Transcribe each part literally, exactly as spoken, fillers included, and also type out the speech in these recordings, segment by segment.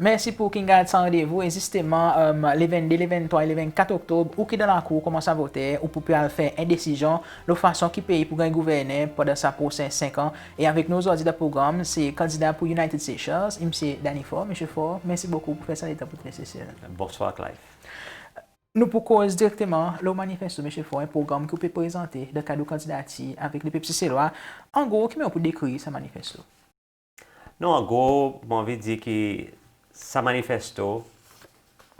Mersi pour ki'n gard sa randevou. E zisteman, e, le vennde, le venntrwa e le vennkat Oktob, ou ki dan lakour konman sa voter, ou pou pe al fer en desizyon lo fason ki pei pou ganny gouvernen pandan sa prosen senk an. E avek nou ozordi dan progranm, se kandida pour United Seychelles, Msye Danny Faure. Msye Faure, mersi bokou pour fer sa letan pour Sesel. Bonswar, Clive. Nou pou koz direkteman lo manifesto, Msye Faure, en progranm ki ou pe prezante dan kad ou kandidatir avek Lepep Seselwa. An gro, ki mannyer ou pou dekrir sa manifesto? Non, an gro, mon anvi dir ki sa manifesto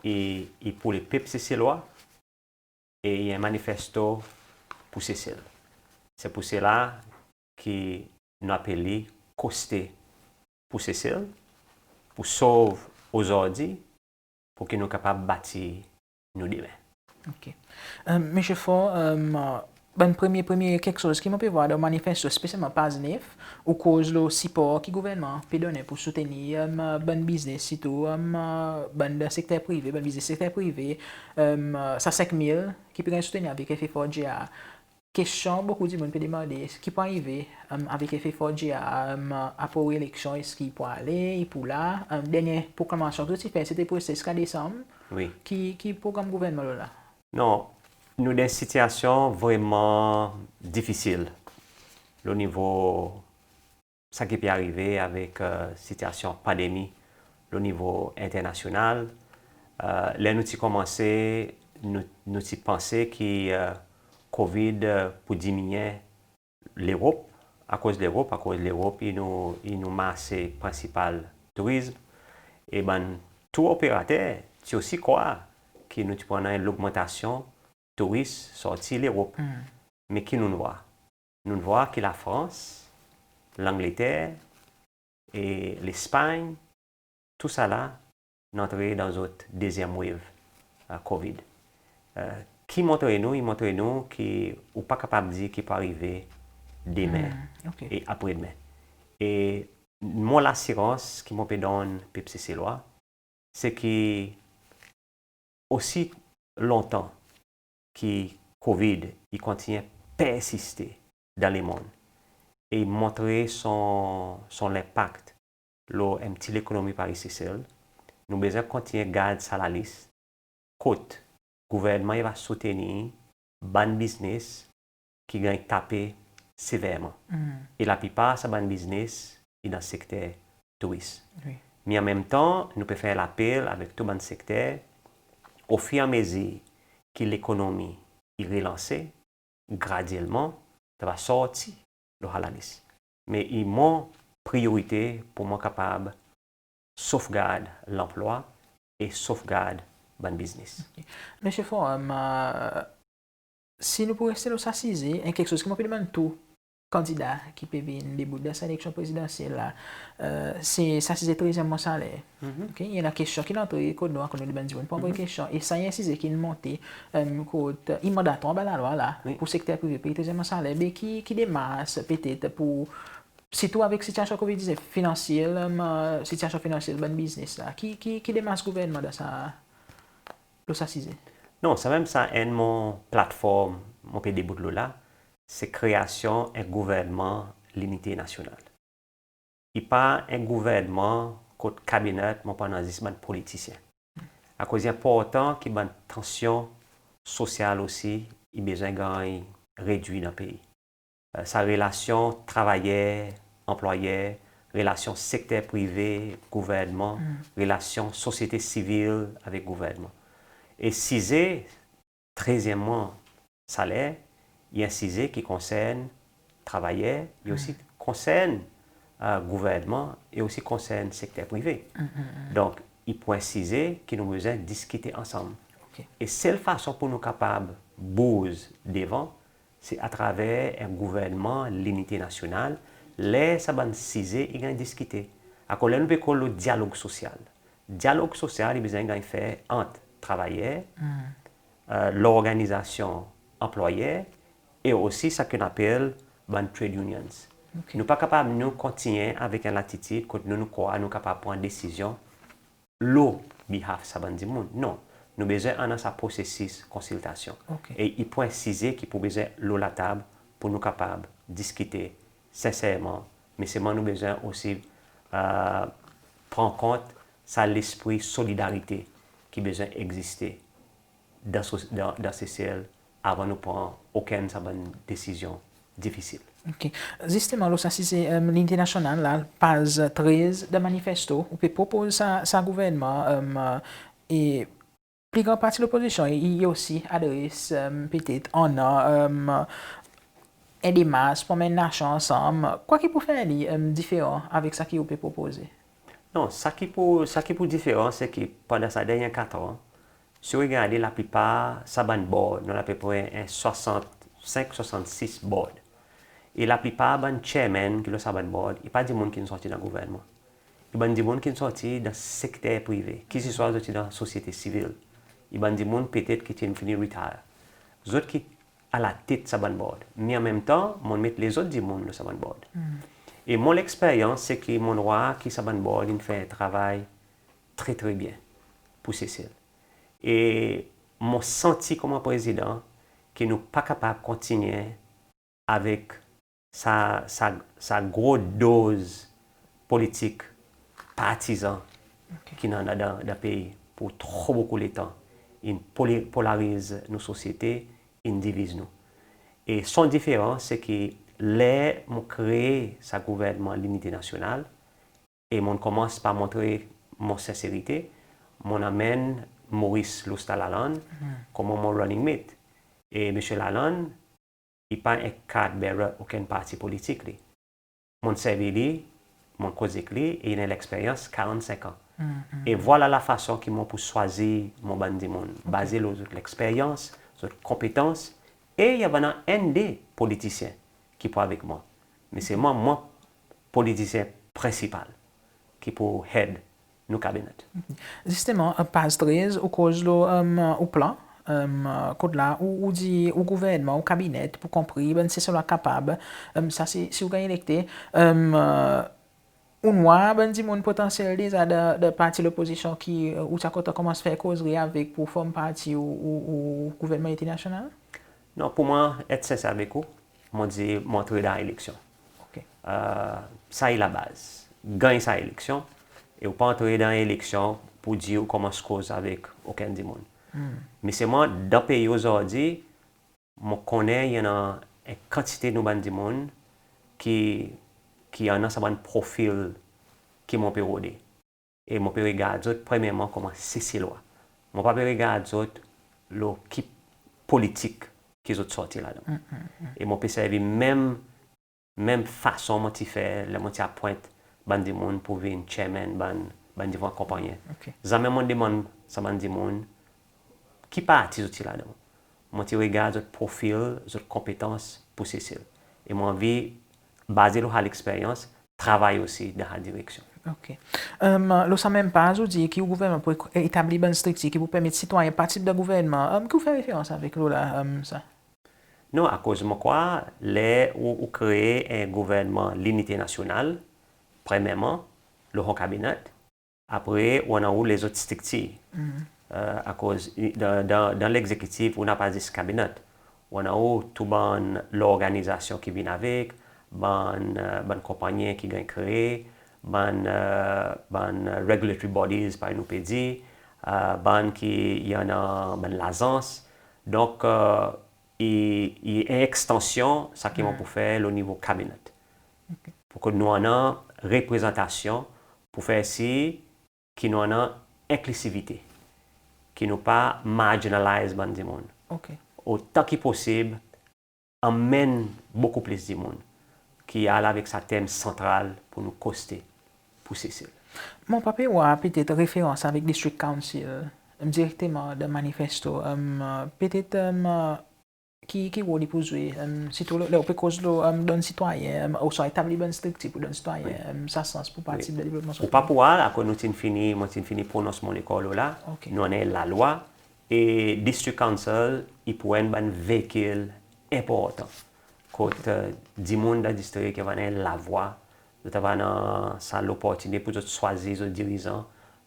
i, i pour Lepep Seselwa e i en manifesto pour Sesel. Se pour sela ki nou apel li Koste pour Sesel, pour sov ozordi, pour ki nou kapab batir nou demen. OK. E, Msye Faure, e, bann premye, premye keksoz ki mon pe vwar dan manifesto, espesyalman paz nef, ou koz lo sipor ki gouvernman pe donnen pour soutenir, e, bann biznes, sirtou, e, bann dan sekter prive, bann biznes sekter prive, e, sa senk mil ki pe ganny soutenir avek F F R G R. Kestyon bokou dimoun pe demande, ki pou arive, e, avek F F R G R, e, apre eleksyon, eski i pou ale, i pou la? E, dernyen proklamasyon ki zot ti fer, se ti pour reste ziska Desanm. Wi. Ki, ki progranm gouvernman lo la? Non, nou dan en sitiasyon vreman difisil lo nivo sa ki pe arive avek, e, sitiasyon pandemi lo nivo enternasyonal. E, ler nou ti konmanse, nou, nou ti panse ki, e, COVID, e, pou diminyen Lerop, akoz Lerop, akoz Lerop i nou, i nou marse prensipal tourizm. E bann tour operater ti osi krwar ki nou ti pou annan en logmantasyon touris sorti Lerop. Mm. Me ki nou'n vwar? Nou'n vwar ki Lafrans, Langleter e Lespagn, tousala in antre dan zot dezyenm wave, e, COVID. E, ki montre nou, i montre nou ki ou pa kapab dir ki pou arive demen Mm, OK. e apre demen. E mon lasirans ki mon pe donn pep Seselwa, se ki osi lontan ki COVID i kontinyen persiste dan lemonn e i montre son, son lenpak lo en pti lekonomi parey Sesel, nou bezwen kontinyen gard sa lalis kot gouvernman i ava soutenir bann biznes ki ganny tape severman. Mm. E laplipar sa bann biznes i dan sekter touris. Wi. Me anmenmtan, nou pe fer lapel avek tou bann sekter, ofiramezir ki lekonomi i relanse, gradyelman, sa va sorti lo sa lalis. Me i mon priyorite pour mon kapab sofgard lanplwa e sofgard bann biznes. OK. Msye Faure, e, si nou pou reste lo sa size, en keksoz ki mon pe demann tou kandida ki pe vin debout dan sa eleksyon prezidansyel la, e, se sa size trezyenm mwan saler. Mhm. OK, i annan kestyon ki'n antre kot nou, akoz nou demann dimoun pour anvoy kestyon. E sa i en size ki'n monte, e, kot, e, i mandater anba lalwa la, Wi. pour sekter prive pey trezyenm mwan saler. Me ki, ki demars petet pour, sirtou avek sitiasyon COVID diznef, finansyel, e, sitiasyon finansyel bann biznes la, ki, ki, ki demars gouvernman dan sa, lo sa size? Non, sanmenm sa enn mon platform mon pe debout lo la, se kreasyon en gouvernman linite nasyonal. I pa en gouvernman kot kabinet mon pou annan zis bann politisyen. Akoz i enportan ki bann tansyon sosyal osi i bezwen ganny redwir dan pei. E, sa relasyon travayer, anplwayer, relasyon sekter prive, gouvernman, Mm. relasyon sosyete sivil avek gouvernman. E size trezyenm mwan saler, i en size ki konsern travayer, i osi Mm. konsern, e, gouvernman, e osi konsern sekter prive. Mm, mm, mm. Donk, i pou en size ki nou bezwen diskite ansanm. OK. E sel fason pour nou kapab bouz devan, se atraver en gouvernman linite nasyonal, ler sa bann size i ganny diskite. Akoz ler nou pe koz lo dyalog sosyal. Dyalog sosyal i bezwen ganny fer ant travayer, Mm. e, lorganizasyon anplwayer e osi sa ki nou apel bann trade unions. OK. Nou pa kapab nou kontinyen avek en latitid kot nou, nou krwar nou kapab pran desizyon lo behalf sa bann dimoun. Non, nou bezwen annan sa prosesis konsiltasyon. OK. E i pou en size ki pou bezwen lo latab pour nou kapab diskite senserman, me selman nou bezwen osi, e, pran kont sa lespri solidarite ki bezwen egziste dan sos-, dan, dan Sesel avan nou pran okenn sa bann desizyon difisil. OK. Zisteman, lo sa size, e, linite nasyonal la, paz trez dan manifesto, ou pe propoz sa, sa gouvernman, e, e pli gran parti lopozisyon i, i osi adres, e, petet annan, e, en demars pour anmenn nasyon ansanm. Kwa ki pou fer li, e, diferan avek sa ki ou pe propoze? Non, sa ki pou, sa ki pou diferan, se ki pandan sa dernyen kat an, si ou regarde laplipar sa bann board, nou annan apepre en swasannsenk, swasannsis board. E laplipar bann chairman ki lo sa bann board, i pa dimoun ki'n sorti dan gouvernman. I bann dimoun ki'n sorti dan sekter prive, ki se swa zot ti dan sosyete sivil. I bann dimoun petet ki ti'n fini retire. Zot ki alatet sa bann board. Me anmenmtan, mon'n met lezot dimoun lo sa bann board. E mon leksperyans, se ki mon'n war ki sa bann board in fer travay tre, tre byen pour Sesel. E mon santi konman prezidan ki nou pa kapab kontinyen avek sa, sa, sa gro doz politik partizan ki nou annan dan, dan pei pour tro bokou letan. In poli-, polariz nou sosyete, in diviz nou. E son diferans, se ki ler mon kree sa gouvernman linite nasyonal, e mon'n konmans par montre mon senserite, mon'n anmenn Maurice Loustal Lalande konman mon running mate. E Msye Lalande, i pa en card bearer okenn parti politik li. Mon'n servi li, mon'n koz ek li, e i annan leksperyans karannsenk an. E vwala lafason ki mon pou swazir mon bann dimoun, baze lo zot leksperyans, zot konpetans, e i ava annan enn de politisyen ki pou avek mwan. Me se mwan, mwan politisyen prensipal ki pou head nou kabinet. Zisteman, e, paz trez, ou koz lo, e, ou plan, e, kot la ou, ou dir ou gouvernman, ou kabinet, pou konpri bann Seselwa kapab, e, sa si, si ou ganny elekte, e, ou'n war bann dimoun potansyel deza dan, dan parti lopozisyon ki, e, ou ti a kontan konmans fer kozri avek pour form parti ou, ou, ou gouvernman linite nasyonal? Non, pour mwan, et senser avek ou, mon dir mon antre dan eleksyon. OK. E, sa i labaz. Ganny sa eleksyon, e ou pa antre dan eleksyon pour dir ou konmans koz avek okenn dimoun. Me selman, dan pei ozordi, mon konnen i annan en kantite nou bann dimoun ki, ki annan sa bann profil ki mon pe rode. E mon pe regard zot premyerman konman Seselwa. Mon pa pe regard zot lo ki politik ki zot sorti ladan. E mon pe servi menm, menm fason mon ti fer ler mon ti apwent bann dimoun pour vin chairman bann, bann diferan konpannyen. OK. Zanmen mon demann sa bann dimoun ki parti zot ti ladan. Mon ti regard zot profil, zot konpetans pour Sesel. E mon anvi, baze lo sa leksperyans, travay osi dan sa direksyon. OK. E, lo sa menm paz, ou dir ki ou gouvernman pou ek-, etabli bann striktir ki pou permet sitwayen partisip dan gouvernman. E, ki ou fer referans avek lo la, e, sa? Non, akoz mon krwar, ler ou, ou kree en gouvernman linite nasyonal, premyerman, lo son kabinet, apre, ou annan ou lezot striktir. E, akoz, i, dan, dan, dan legzekitif, ou napa zis kabinet. Ou annan ou tou bann lorganizasyon ki vin avek, bann, e, bann konpannyen ki ganny kree, bann, e, bann regulatory bodies, parey nou pe dir, e, bann ki i annan bann lazans. Donk, e, i, i en ekstansyon sa ki mon pou fer lo nivo kabinet. OK. Pour ki nou annan reprezantasyon pour fer sir ki nou annan enklisivite, ki nou pa marginalize bann dimoun. OK. Otan ki posib, anmenn bokou plis dimoun, ki al avek sa tem santral pour nou koste pour Sesel. Mon pa pe war petet referans avek District Council, e, direkteman dan manifesto, e, petet, e, ki, ki rol i pou zwe, e, sirtou ler ou pe koz lo, e, donn sitwayen, e, ouswa etabli bann striktir pour donn sitwayen, e, sa sans pour partisip dan devlopman sosyo. Ou pa pou war, akoz nou ti'n fini, mon ti'n fini pronons mon lekor lo la. OK. Nou annan lalwa, e District Council i pou enn bann veikil enportan. Kot, e, dimoun dan distrik i ava annan lavwa, zot ava annan sa loportinite pour zot swazir zot dirizan,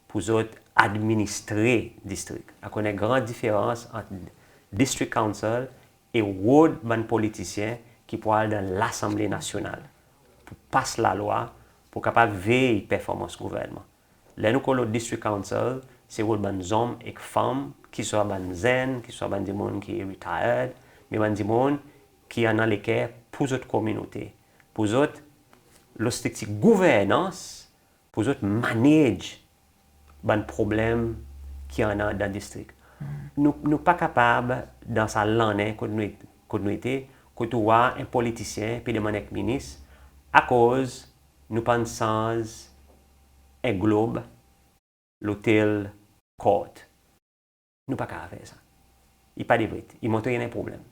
pour zot administre distrik. Akoz i annan gran diferans ant District Council e rod bann politisyen ki pou al dan Lasanble Nasyonal pour pas lalwa, pour kapab vey performans gouvernman. Ler nou koz lo District Council, se rol bann zonm ek fanm, ki swa bann zenn, ki swa bann dimoun ki retired, me bann dimoun ki annan leker pour zot kominote, pour zot, lo striktir gouvernans, pour zot manage bann problenm ki annan dan distrik. Nou, nou pa kapab dan sa lannen kot nou, kot nou ete, kot ou war en politisyen pe demann ek minis, akoz nou pa'n sanz en glob lo tel court. Nou pa kapab fer sa. I pa devret. I montre i annan problenm.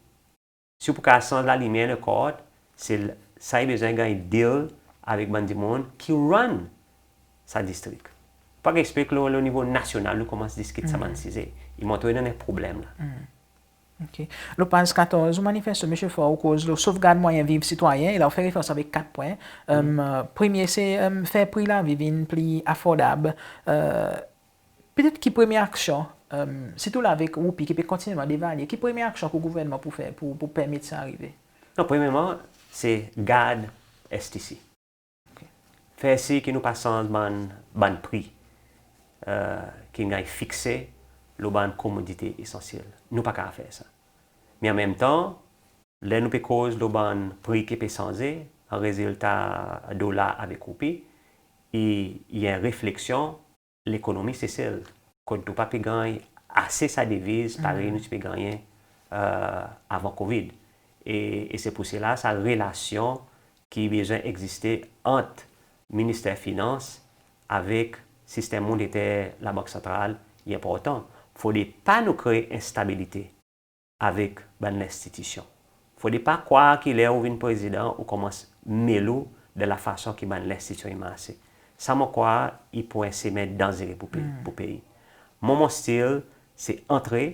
Si ou pou kapab sanz lalimyer dan court, se l-, sa i bezwen ganny deal avek bann dimoun ki run sa distrik. Pa ganny ekspek lo, lo nivo nasyonal nou konmans diskit sa bann size. I montre i annan problenm la. OK. Lo paz katorz ou manifesto, Msye Faure, ou koz lo sovgard mwayen viv sitwayen, e la ou fer referans avek kat pwen. Premye se fer pri lavi vin pli afordab. Petet ki premye aksyon, sirtou la avek roupi ki pe kontinyelman devalye, ki premye aksyon ki gouvernman pou fer pour, pour permet sa arive? Non, premyerman, se gard S T C. Fer sir ki nou pa sanz bann, bann pri ki'n ganny fikse lo bann komodite esansyel. Nou pa kapab fer sa. Me anmenmtan, ler nou pe koz lo bann pri ki pe sanze, an rezilta dolar avek roupi, i, i en refleksyon lekonomi Sesel, kot nou pa pe ganny ase sa deviz parey nou ti pe gannyen avan COVID. E, e se pour sela sa relasyon ki bezwen egziste ant Minister Finans avek sistenm moneter Labank Santral i enportan. Fodre pa nou kree enstabilite avek bann lenstitisyon. Fodre pa krwar ki ler ou vin Prezidan, ou konmans mel ou dan lafason ki bann lenstitisyon i marse. Sa mon krwar i pou en semen danzere pour pe-, pour pei. Mwan, mon stil, se antre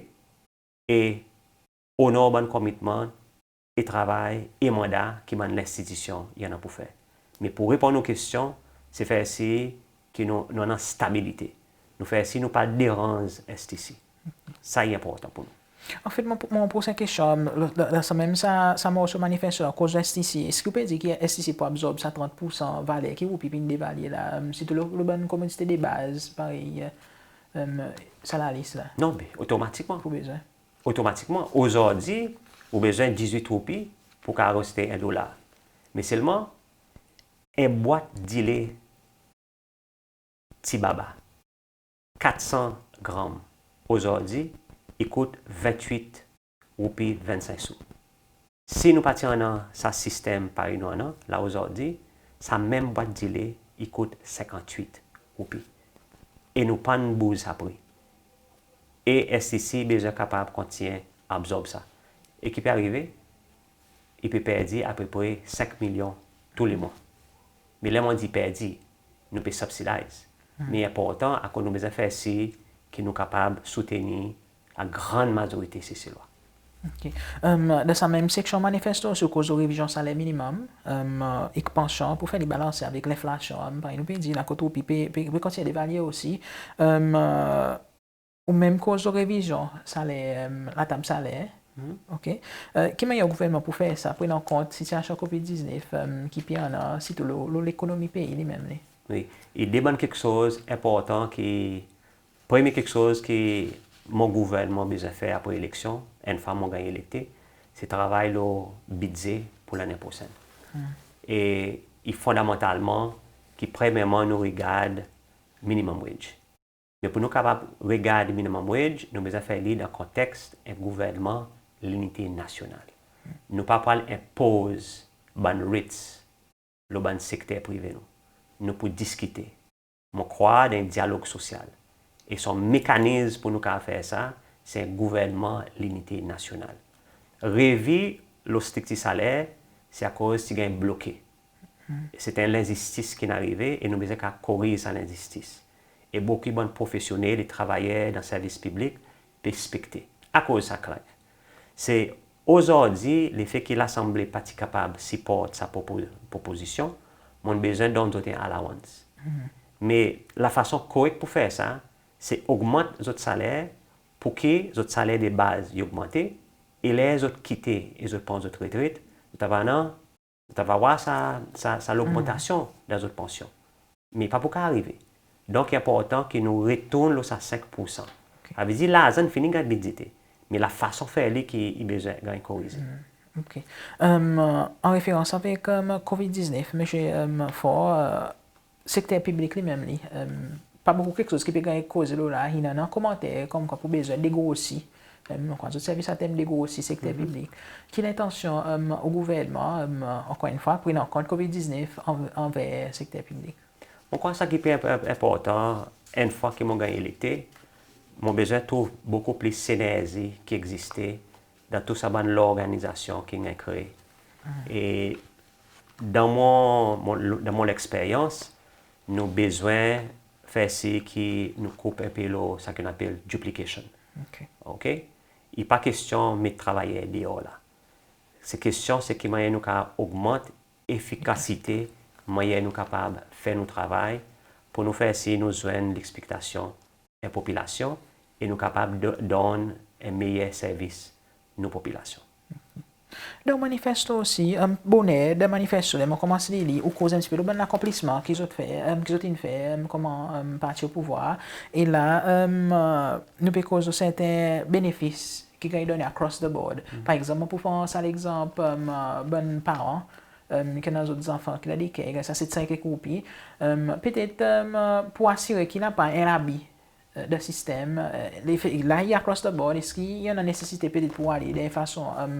e onor bann komitman e travay e manda ki bann lenstitisyon i annan pour fer. Me pour reponn ou kestyon, se fer sir ki nou, nou annan stabilite. Nou fer sir nou pa deranz S T C. Sa i enportan pour nou. Anfet, mon, mon prosen kestyon, dan, dan sa menm sa, sa morso manifesto, akoz S T C, eski ou pe dir ki S T C pou abzorb sa trant poursan valer ki roupi pe devalye la, sirtou lo, lo bann komodite debaz, parey sa lalis la? Non, me otomatikman. Pou bezwen. Otomatikman, ozordi, ou bezwen dizwit roupi pour kapab aste en dolar. Me selman, en bwat dile Tibaba, kat san granm, ozordi, i kout ventwit roupi vennsenk sou. Si nou pa ti annan sa sistenm parey nou annan la ozordi, sa menm bwat dile i kout senkantwit roupi. E nou pa'n bouz sa pri. E S T C bezwen kapab kontinyen abzorb sa. E ki pe arive? I pe perdi apepre senk milyon tou le mwan. Me ler mon dir perdi, nou pe subsidize. Me i enportan, akoz nou bezwen fer sir ki nou kapab soutenir la grann mazorite Seselwa. OK. Dan sa menm seksyon manifesto osi ou koz lo revizyon saler minimum ek pansyon pour fer li balanse avek lenflasyon, parey nou pe dir la, kot roupi pe, pe, pe kontinyen devalye osi. Ou menm koz lo revizyon saler, latab saler. OK. Ki mannyer gouvernman pou fer sa, prenon kont sitiasyon COVID diznef ki pe annan, sirtou lo, lo lekonomi pei li menm li? Wi. I de bann keksoz enportan ki, premye keksoz ki mon gouvernman bezwen fer apre eleksyon, enn fwa mon ganny elekte, se travay lo bidze pour lannen prosenn. E i fondamantalman ki premyerman nou regard minimum wage. Me pour nou kapab regard minimum wage, nou bezwen fer li dan konteks en gouvernman linite nasyonal. Nou pa pou al enpoz bann rates lo bann sekter prive nou. Nou pou diskite. Mon krwar dan en dyalog sosyal. E son mekanizm pour nou kapab fer sa, se en gouvernman linite nasyonal. Revi lo striktir saler, se akoz ti ganny bloke. Se ti en lenzistis ki'n arive e nou bezwen kapab koriz sa lenzistis. E bokou bann profesyonnel e travayer dan servis piblik pe ekspekte. Akoz sa, Clive? Se ozordi, lefe ki Lasanble pa ti kapab siport sa propo-, propozisyon, mon'n bezwen donn zot en allowance. Me lafason korek pour fer sa, se ogmant zot saler, pour ki zot saler de baz i ogmante, e ler zot kite e zot pran zot retret, zot ava annan, zot ava war sa, sa, sa logmantasyon dan zot pansyon. Me pa pou kapab arive. Donk i enportan ki nou retourn lo sa senk poursan. Savedir larzan in fini ganny bidjete, me lafason fer li ki i bezwen ganny korize. OK. An referans avek COVID diznef, Msye Faure, sekter piblik li menm li, pa bokou keksoz ki pe ganny koze lo la, i annan komanter konmkwa pou bezwen degrosi. Mon krwar zot servi sa term degrosi sekter piblik. Ki lentansyon ou gouvernman, ankor enn fwa, prenon kont COVID diznef, anver sekter piblik? Mon krwar sa ki pe enportan, enn fwa ki mon ganny elekte, mon bezwen trouv bokou plis sinerzi ki egziste dan tou sa bann lorganizasyon ki ganny kree. E dan mon, mon, dan mon leksperyans, nou bezwen fer sir ki nou koup en pe lo sa ki nou apel duplication. OK? I pa kestyon met travayer deor la. Se kestyon se ki mannyer nou kapab ogmant efikasite, mannyer nou kapab fer nou travay, pour nou fer sir nou zwenn lekspektasyon en popilasyon e nou kapab do-, donn en meyer servis nou popilasyon. Dan manifesto osi, boner, dan manifesto, ler mon konmans lir li, ou koz en pti pe lo bann lakonplisman ki zot fer, ki zot in fer, konman parti o pouvwar. E la, nou pe koz lo serten benefis ki ganny donnen across the board. Par egzanp, mon pou pran sa legzanp, bann paran ki annan zot zanfan ki dan daycare, i ganny sa set san kek roupi. Petet pour asire ki napa en labi dan sistenm, lefe la i across the board, eski i annan nesesite petet pour ale dan en fason,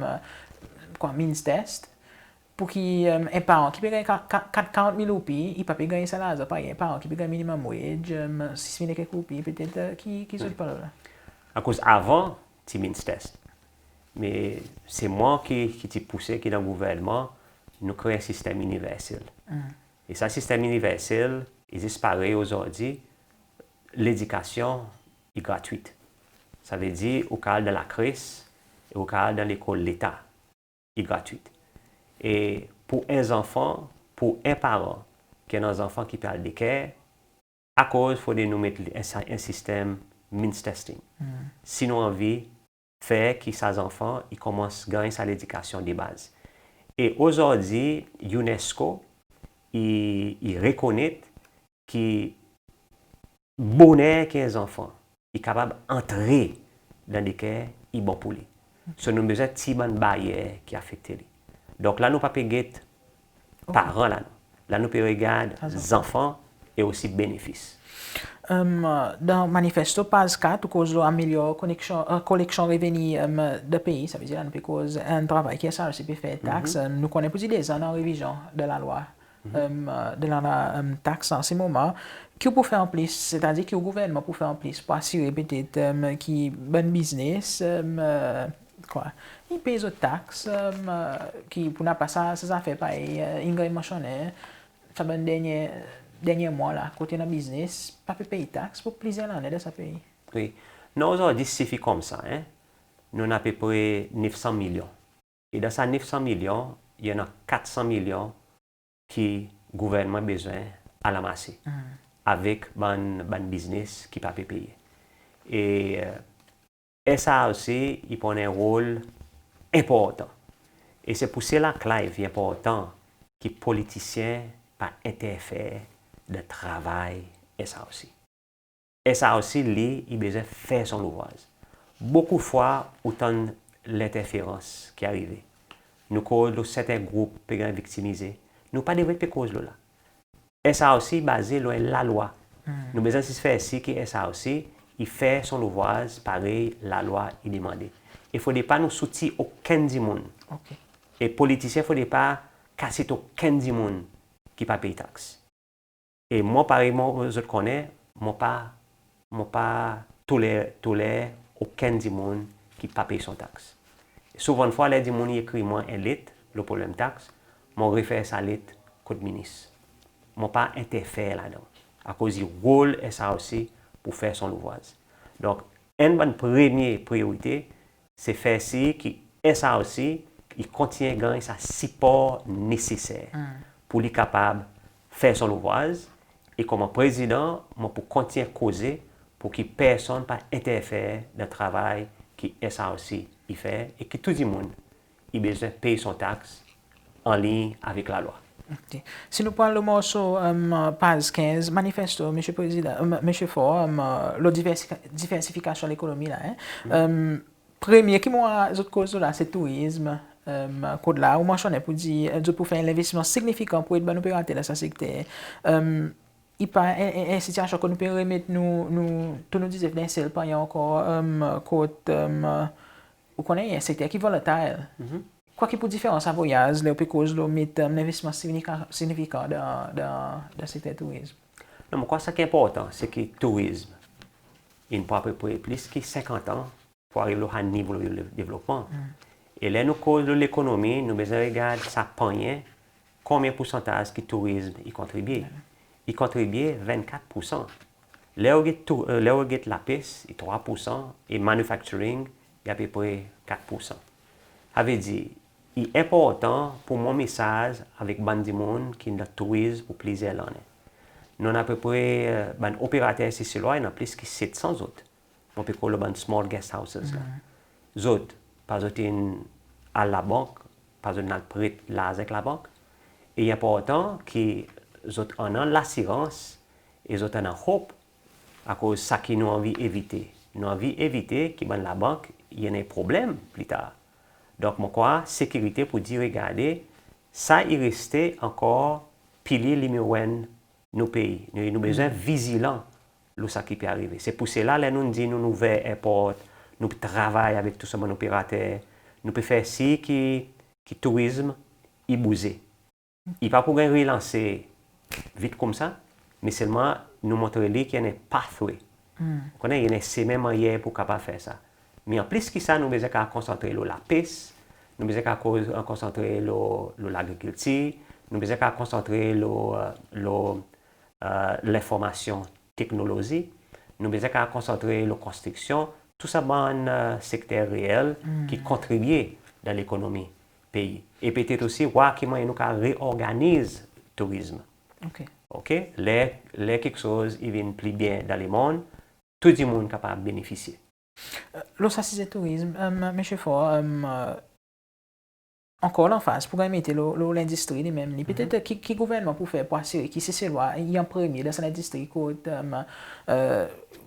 kwa, means test, pour ki en paran ki pe ganny ka-, ka-, ka-, karant mil roupi, i pa pe ganny sa larzan parey en paran ki pe ganny minimum wage, sis mil e kek roupi, petet, ki, ki zot pe la? Akoz avan ti means test. Me se mwan ki, ki ti pouse ki dan gouvernman nou kree en sistenm iniversel. E sa sistenm iniversel i zis parey ozordi, ledikasyon i gratwit. Savedir ou kapab al dan lakres e ou kapab al dan lekol Leta, i gratwit. E pour en zanfan, pour en paran ki annan zanfan ki pe al daycare, akoz fodre nou met li en sa-, en sistenm means testing, si nou anvi fer ki sa zanfan i konmans ganny sa ledikasyon debaz. E ozordi, UNESCO i, i rekonnet ki boner ki en zanfan i kapab antre dan daycare, i bon pour li. So nou bezwen tir bann baryer ki afekte li. Donk la nou pa pe get paran la, non. La nou pe regard zanfan e osi benefis. Dan manifesto, paz kat, ou koz lo amelyor koneksyon, koleksyon reveni dan pei. Savedir la nou pe koz travay ki SRC pe fer, taks. Nou konnen pour dir deza annan revizyon dan lalwa, dan lalwa taks an se moman. Ki ou pou fer anplis, setadir ki ou gouvernman pou fer anplis pour asire petet ki bann biznes, kwa, i pey zot taks, ki pour napa sa, sa zafer parey in ganny mansyonnen sa bann dernyen, dernyen mwan la, kote annan biznes pa pe pey taks pour plizyer lannen dan sa pei. Wi. Non, ozordi sif i koumsa, en. Nou annan apepre nef san milyon. E dan sa nef san milyon, i annan kat san milyon ki gouvernman bezwen al anmase avek bann, bann biznes ki pa pe peye. E SRC i pran en rol enportan. E se pour sela, Clive, i enportan ki politisyen pa enterfer dan travay SRC. SRC li, i bezwen fer son louvraz. Bokou fwa ou tann lenterferans ki arive. Nou koz lo serten group pe ganny viktimize. Nou pa devret pe koz lo la. SRC i baze lo en lalwa. Nou bezwen zis fer sir ki SRC i fer son louvraz parey lalwa i demande. E fodre pa nou soutir okenn dimoun. E politisyen fodre pa kasyet okenn dimoun ki pa pey taks. E mwan, parey mwan zot konnen, mwan pa, mwan pa toler, toler okenn dimoun ki pa pey son taks. Souvandfwa ler dimoun i ekrir mwan en let lo problenm taks, mwan refer sa let kot minis. Mwan pa enterfer ladan, akoz i rol SRC pour fer son louvraz. Donk enn bann premye priyorite, se fer sir ki SRC i kontinyen ganny sa sipor neseser pour li kapab fer son louvraz. E konman prezidan, mwan pou kontinyen koze pour ki personn pa enterfer dan travay ki SRC i fer e ki tou dimoun i bezwen pey son taks anliny avek lalwa. Ok. Si nou pran lo morso, em, paz kenz, manifesto, Msye Prezidan, em, Msye Faure, em, lo diversifika-, diversifikasyon lekonomi la, en. Em, premye ki mon war zot koz lo la, se tourizm. Em, kot la, ou mansyonnen pour dir, e, zot pou fer en lenvestisman signifikan pour ed bann operater dan sa sekter. Em, i pa en, en, en sitiyasyon kot nou pe remet nou, nou, tou nou dizef dan en sel panyen ankor, em, kot, em, ou konnen, en sekter ki volatile. Kwa ki pou diferans sa vwayaz, ler ou pe koz lo met, em, lenvestisman signifika-, signifikan dan, dan, dan sekter tourizm? Non, mon krwar sa ki enportan, se ki tourizm, in pran apepre plis ki senkant an pour ariv lo sa nivo de, devlopman. E ler nou koz lo lekonomi, nou bezwen regard sa panyen, konbyen poursantaz ki tourizm i kontribye? I kontribye vennkat poursan. Ler ou get tou-, e, ler ou get lapes, i trwa poursan, e manufacturing, i apepre kat poursan. Savedir, i enportan pour mon mesaz avek bann dimoun ki'n dan tourizm pour plizyer lannen. Nou annan apepre, e, bann operater Seselwa, i annan plis ki set san zot. Mon pe koz lo bann small guest houses la. Zot, pa zot in al labank, pa zot in al pret larzan ek labank. E i enportan ki zot annan lasirans e zot annan hope, akoz sa ki nou anvi evite. Nou anvi evite ki bann labank i annan problenm pli tar. Donk, mon krwar sekirite pour dir, regarde, sa i reste ankor pilye nimero enn nou pei. Nou, nou bezwen vizilan lo sa ki pe arive. Se pour sela, ler nou'n dir nou'n ouver erport, nou travay avek tou sa bann operater, nou pe fer sir ki, ki tourizm i bouze. I pa pou ganny relanse vit koumsa, me selman nou montre li ki i annan en pathway. Ou konnen, i annan en semen mannyer pour kapab fer sa. Me anplis ki sa, nou bezwen kapab konsantre lo lapes, nou bezwen kapab koz, konsantre lo, lo lagrikiltir, nou bezwen kapab konsantre lo, e, lo, e, lenformasyon, teknolozi, nou bezwen kapab konsantre lo konstriksyon, tou sa bann, e, sekter reel ki kontribye dan lekonomi pei. E petet osi war ki mannyer nou kapab reorganiz tourizm. Ok. Ok? Ler, ler keksoz i vin pli byen dan lemonn, tou dimoun kapab benefisye. E, lo sa size tourizm, e, Msye Faure, e, ankor lanfaz pou ganny mete lo, lo lendistri li menm li. Petet, e, ki, ki gouvernman pou fer pour asire ki Seselwa i an premye dan sa lendistri kot, e, e,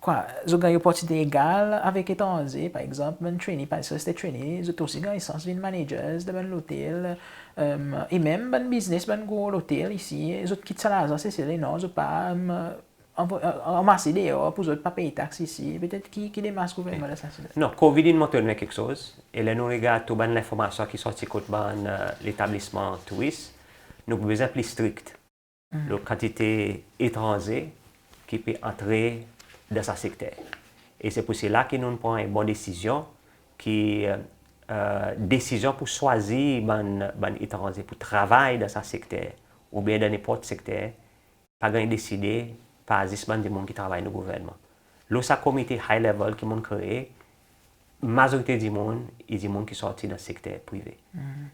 kwa, zot ganny loportinite egal avek etranze, par egzanp, bann trainee, pa zis reste trainee, zot osi ganny sans vin managers dan bann lotel, e, e menm bann biznes, bann gro lotel isi, zot kit sa larzan Sesel, e non, zot pa, e, anvo-, e, ranmase deor pour zot pa pey taks isi. Petet ki, ki demars gouvernman dan sa size? Non, COVID in montre nou keksoz, e ler nou regard tou bann lenformasyon ki sorti kot bann, e, letablisman touris, nou pou bezwen pli strik lo kantite etranze ki pe antre dan sa sekter. E se pour sela ki nou'n pran en bon desizyon ki, e, e, desizyon pour swazir bann, bann etranze pour travay dan sa sekter, oubyen dan nenport sekter, pa ganny deside par zis bann dimoun ki travay dan gouvernman. Lo sa komite high level ki mon'n kree, mazorite dimoun, i dimoun ki sorti dan sekter prive.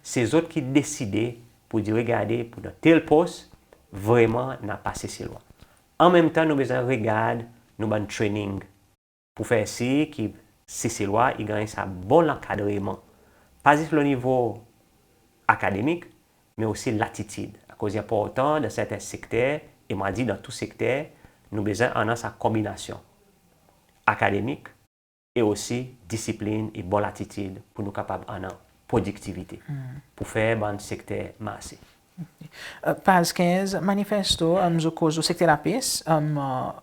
Se zot ki deside pour dir, regarde, pour dan tel pos, vreman napa Seselwa. Anmenmtan, nou bezwen regard nou bann training pour fer sir ki Seselwa i ganny sa bon lankadreman. Pa zis lo nivo akademik, me osi latitid. Akoz i enportan dan serten sekter, e mon a dir dan tou sekter, nou bezwen annan sa konbinasyon akademik e osi disiplin e bon latitid pour nou kapab annan prodiktivite pour fer bann sekter marse. E, paz kenz, manifesto, e, zot koz lo sekter lapes, e,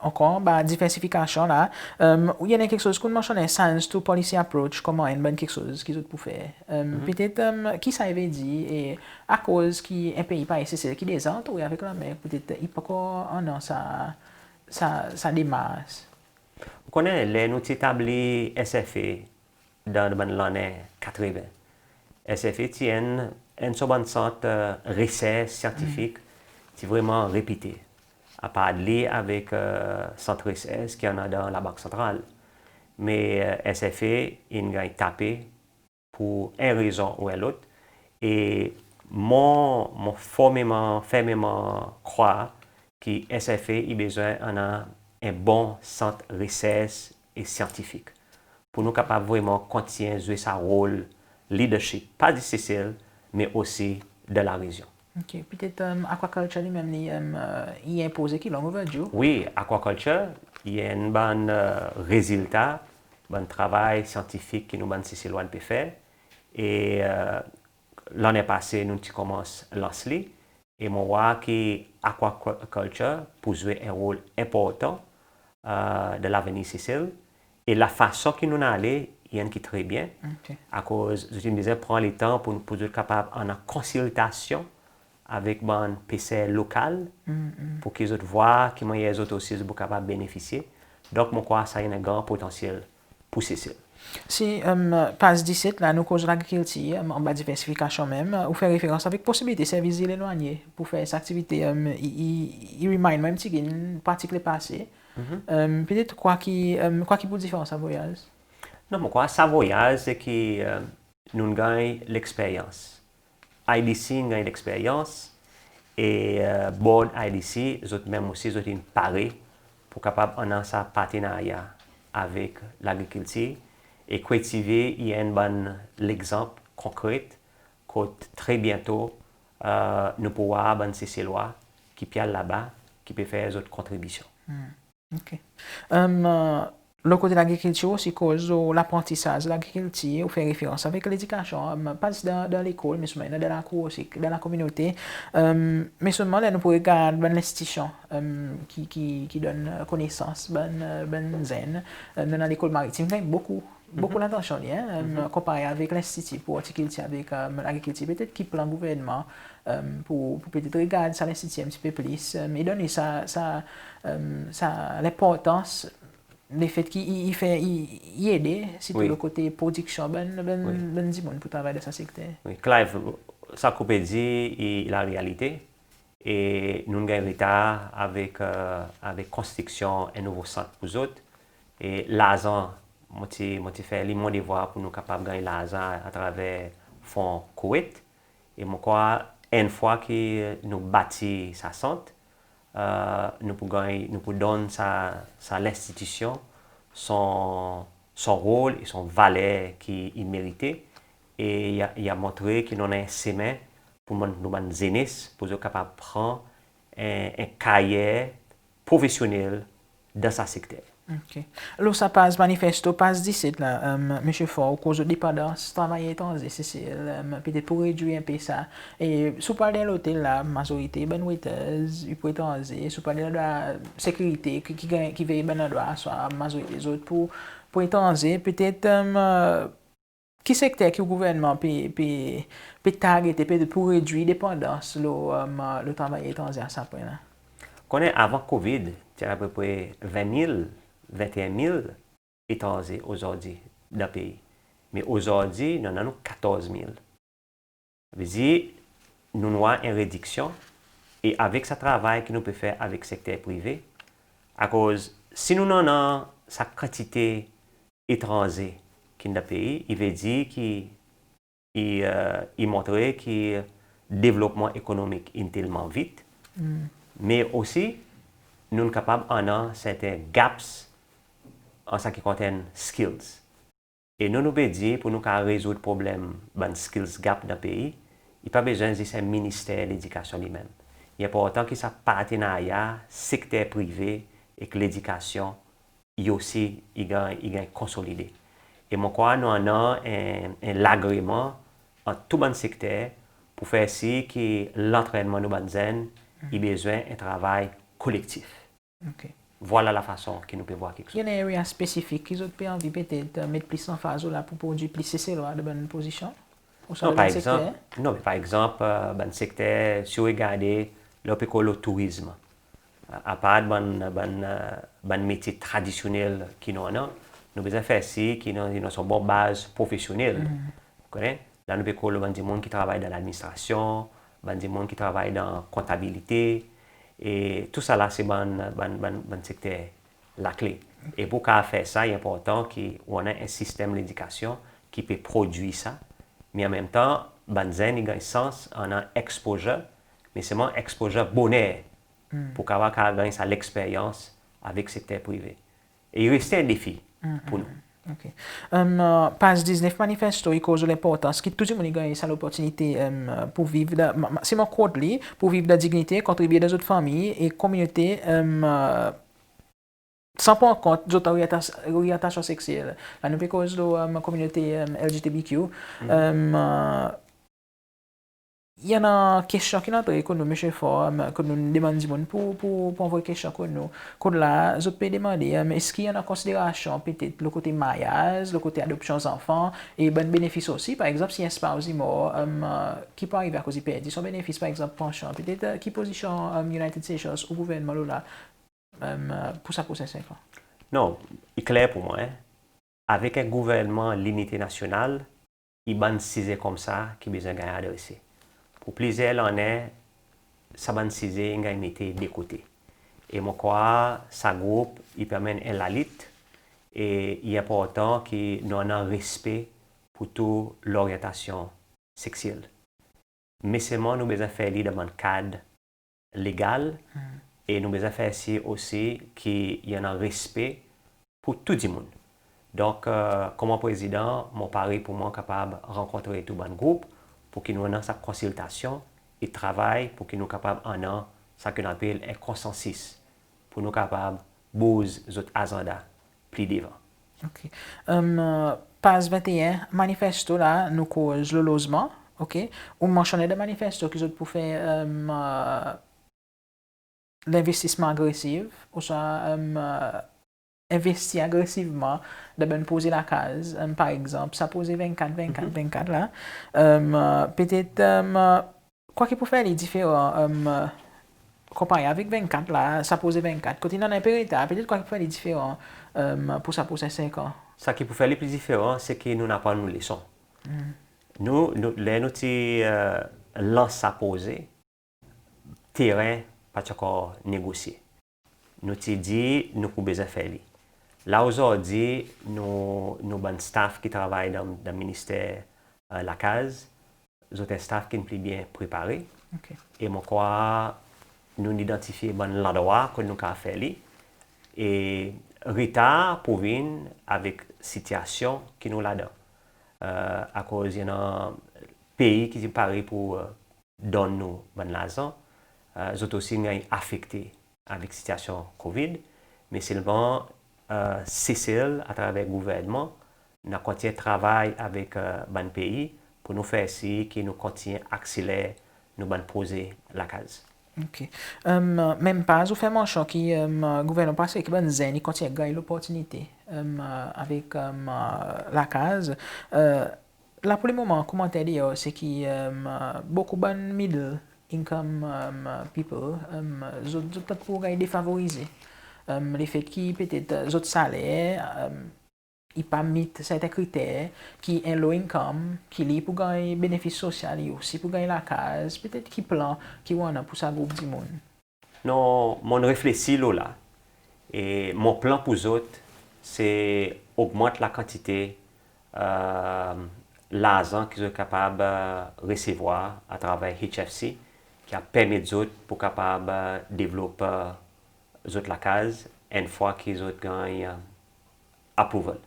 ankor, ba diversifikasyon la, e, i annan keksoz ki ou'n mansyonnen, science to policy approach, konman enn bann keksoz ki zot pou fer. E, petet, e, ki sa i vedir, e akoz ki en pei parey Sesel ki deza antoure avek lanmer, petet i pa ankor annan sa, sa, sa demars? Ou konnen, ler nou ti etabli S F A dan, dan bann lannen katreven, S F A ti enn, enn son bann sant, e, resers syantifik ti vreman repite. Apard li avek, e, sant resers ki annan dan Labank Santral. Me, e, S F A in ganny tape pour en rezon ou en lot. E mon, mon formeman, fermeman krwar ki S F A i bezwen annan en bon sant resers e syantifik pour nou kapab vreman kontinyen zwe sa rol leadership, pa zis Sesel, me osi dan larezyon. Ok, petet, e, aquaculture li menm li, e, i en proze ki long overdue. Wi, aquaculture, i enn bann, e, rezilta, bann travay syantifik ki nou bann Seselwa pe fer. E, e, lannen pase, nou ti konmans lans li. E mon war ki aquaculture pou zwe en rol enportan, e, dan lavenir Sesel. E lafason ki nou'n ale, i enn ki tre byen. Ok. Akoz zot in bezwen pran letan pour, pour zot kapab annan konsiltasyon avek bann peser lokal, pour ki zot war ki mannyer zot osi zot pou kapab benefisye. Donk, mon krwar sa i annan gran potansyel pour Sesel. Si, e, paz diset la, nou koz lagrikiltir, e, anba diversifikasyon menm, e, ou fer referans avek posibilite servis zil elwanye pour fer sa aktivite, e, i, i, i remind mwan en pti gin pratik lepase. E, petet kwa ki, e, kwa ki pou diferan sa voyaz? Non, mon krwar sa voyaz se ki, e, nou'n ganny leksperyans. I D C in ganny leksperyans e, e, board I D C, zot menm osi, zot in pare pour kapab annan sa partenarya avek lagrikiltir. E Creative i enn bann legzanp konkret kot tre byento, e, nou pou war bann Seselwa ki pe al laba, ki pe fer zot kontribisyon. Ok. E, lo kote lagrikiltir osi, koz lo laprantisaz lagrikiltir, ou fer referans avek ledikasyon, e, pa zis dan, dan lekol, me selman dan lakour osi, dan lakominote. E, me selman ler nou pou regard bann lenstitisyon, e, ki, ki, ki donn, e, konesans bann, e, bann zenn, e, dan lekol maritim, i ganny bokou, bokou latansyon li, en, e, konpare avek lenstiti pour ortikiltir avek, e, lagrikiltir. Petet ki plan gouvernman, e, pour, pour petet regard sa lenstiti en pti pe plis, e, e donn li sa, sa, e, sa lenportans, lefet ki i, i fer, i, i ede, sirtou lo kote prodiksyon, bann, bann, bann dimoun pour travay dan sa sekter. Wi, Clive, sa ki ou pe dir i, i larealite. E nou'n ganny retar avek, e, avek konstriksyon en nouvo sant pour zot. E larzan, mon ti, mon ti fer li mon devwar pour nou kapab ganny larzan atraver fon Kuwait. E mon krwar enn fwa ki nou bati sa sant, e, nou pou ganny, nou pou donn sa, sa lenstitisyon son, son rol e son valer ki i merite. E i a, i a montre ki nou annan en semen pour nou, nou bann zenes, pour zot kapab pran en, en karyer profesyonnel dan sa sekter. Ok. Lo sa paz manifesto, paz diset la, e, Msye Faure, ou koz lo depandans travayer etranze Sesel, e, petet pour redwir en pe sa. E si ou pe al dan lotel la, mazorite bann waiters i pou etranze. Si ou pe al dan sekirite, ki, ki ganny, ki vey bann landrwa, swa mazorite zot pou, pou etranze. Petet, e, ki sekter ki gouvernman pe, pe, pe targete, petet pour redwir depandans lo, e, lo travayer etranze a sa pwen la? Konnen avan COVID, ti annan apepre ven mil, venteen mil etranze ozordi dan pei. Me ozordi, nou annan nou katorz mil. Sa vedir, nou'n war en rediksyon, e avek sa travay ki nou pe fer avek sekter prive, akoz si nou annan sa kantite etranze ki'n dan pei, i vedir ki i, e, i montre ki devlopman ekonomik in telman vit, me osi nou'n kapab annan serten gaps an sa ki konsern skills. E nou, nou pe dir pour nou kapab rezoud problenm bann skills gap dan pei, i pa bezwen zis en Minister Ledikasyon li menm. I enportan ki sa partenarya sekter prive ek ledikasyon i osi, i ganny, i ganny konsolide. E mon krwar nou annan en, en lagreman ant tou bann sekter pour fer sir ki lantrennman nou bann zenn i bezwen en travay kolektif. Ok. Vwala lafason ki nou pe war keksoz. Annan en area spesifik ki zot pe anvi petet, e, met plis lanfaz lo la pour prodwir plis Seselwa dan bann pozisyon? Oswa dan bann sekter? Non, par egzanp, e, bann sekter, si ou regarde, ler ou pe koz lo tourizm, apard bann, bann, e, bann metye tradisyonnel ki nou annan, nou bezwen fer sir ki nou, nou annan son bon baz profesyonnel. Ou konnen? La nou pe koz lo bann dimoun ki travay dan ladministrasyon, bann dimoun ki travay dan kontabilite, e tousala se bann, bann, bann, bann sekter lakle. E pour kapab fer sa, i enportan ki ou annan en sistenm ledikasyon ki pe prodwir sa, me anmenmtan, bann zenn i ganny sans annan exposure, me selman exposure boner, pour kapab, kapab ganny sa leksperyans avek sekter prive. E i reste en defi pour nou. Ok. Em, paz diznef manifesto i koz lo lenportans ki tou dimoun i ganny sa loportinite, em, pour viv dan, ma, ma, si mon quote li, pour viv dan dinyite, kontribye dan zot fanmir e kominote, em, san pran kont zot oryantas-, oryantasyon seksyel. La nou pe koz lo, em, kominote, em, L G B T Q. Em, I annan kestyon ki'n antre kot nou, Msye Faure, em, kot nou demann dimoun pour, pour, pour anvoy kestyon kot nou. Kot la, zot pe demande, em, eski i annan konsiderasyon petet lo kote maryaz, lo kote adopsyon zanfan, e bann benefis osi, par egzanp, si en spouse i mor, em, ki pou arive akoz i perdi son benefis, par egzanp, pansyon, petet, ki pozisyon, em, United Seychelles ou gouvernman lo la, em, pour sa prosen senk an? Non, i kler pour mwan, en. Avek en gouvernman linite nasyonal, i bann size koumsa ki bezwen ganny adrese. Pour plizyer lannen, sa bann size in ganny mete de kote. E mon krwar sa group i pe anmenn en lalit, e i enportan ki nou annan respe pour tou loryantasyon seksyel. Me selman nou bezwen fer li dan bann kad legal, e nou bezwen fer sir osi ki i annan respe pour tou dimoun. Donk, konman Prezidan, mon pare pour mwan kapab rankontre tou bann group, pour ki nou annan sa konsiltasyon e travay pour ki nou kapab annan sa ki nou apel en konsansis, pour nou kapab bouz zot azanda pli devan. Ok. Em, paz venteen, manifesto la, nou koz lo lozman, ok? Ou mansyonnen dan manifesto ki zot pou fer, em, lenvestisman agresif, ouswa, em, envesti agresivman dan bann proze lakaz, em, par egzanp, sa proze vennkat, vennkat, vennkat la. Em, petet, em, kwa ki pou fer li diferan, em, konpare avek vennkat la, sa proze vennkat, kot i annan en pe retar, petet kwa ki pou fer li diferan, em, pour sa prosen senk an? Sa ki pou fer li pli diferan, se ki nou'n aprann nou leson. Nou, nou, ler nou ti, e, lans sa proze, teren pa ti ankor negosye. Nou ti dir nou pou bezwen fer li. La ozordi, nou, nou bann staff ki travay dan, dan Minister, e, Lakaz, zot en staff ki'n pli byen prepare. Ok. E mon krwar nou'n idantifye bann landrwa kot nou kapab fer li. E retar pou vin avek sitiasyon ki nou ladan. E, akoz i annan pei ki ti pare pour, e, donn nou bann larzan, e, zot osi in ganny afekte avek sitiasyon COVID, me selman, e, Sesel, atraver gouvernman, nou a kontinyen travay avek, e, bann pei pour nou fer sir ki nou kontinyen akseler nou bann proze lakaz. Ok. Em, menm paz ou fer mansyon ki, em, gouvernman pa asire ki bann zenn i kontinyen ganny loportinite, em, avek, em, lakaz. E, La pour le moman, komanter deor se ki, em, bokou bann middle income, em, people, em, zot, zot pa pou ganny defavorize. Em, lefet ki petet, e, zot saler, em, i pa meet serten kriter ki en low income, ki li pou ganny benefis sosyal, li osi pou ganny lakaz, petet ki plan ki ou annan pour sa group dimoun? Non, mon'n reflesir lo la. E mon plan pour zot, se ogmant lakantite, e, larzan ki zot kapab, e, resevwar atraver H F C, ki a permet zot pour kapab, e, devlop, e, zot lakaz, enn fwa ki zot ganny, e, approval.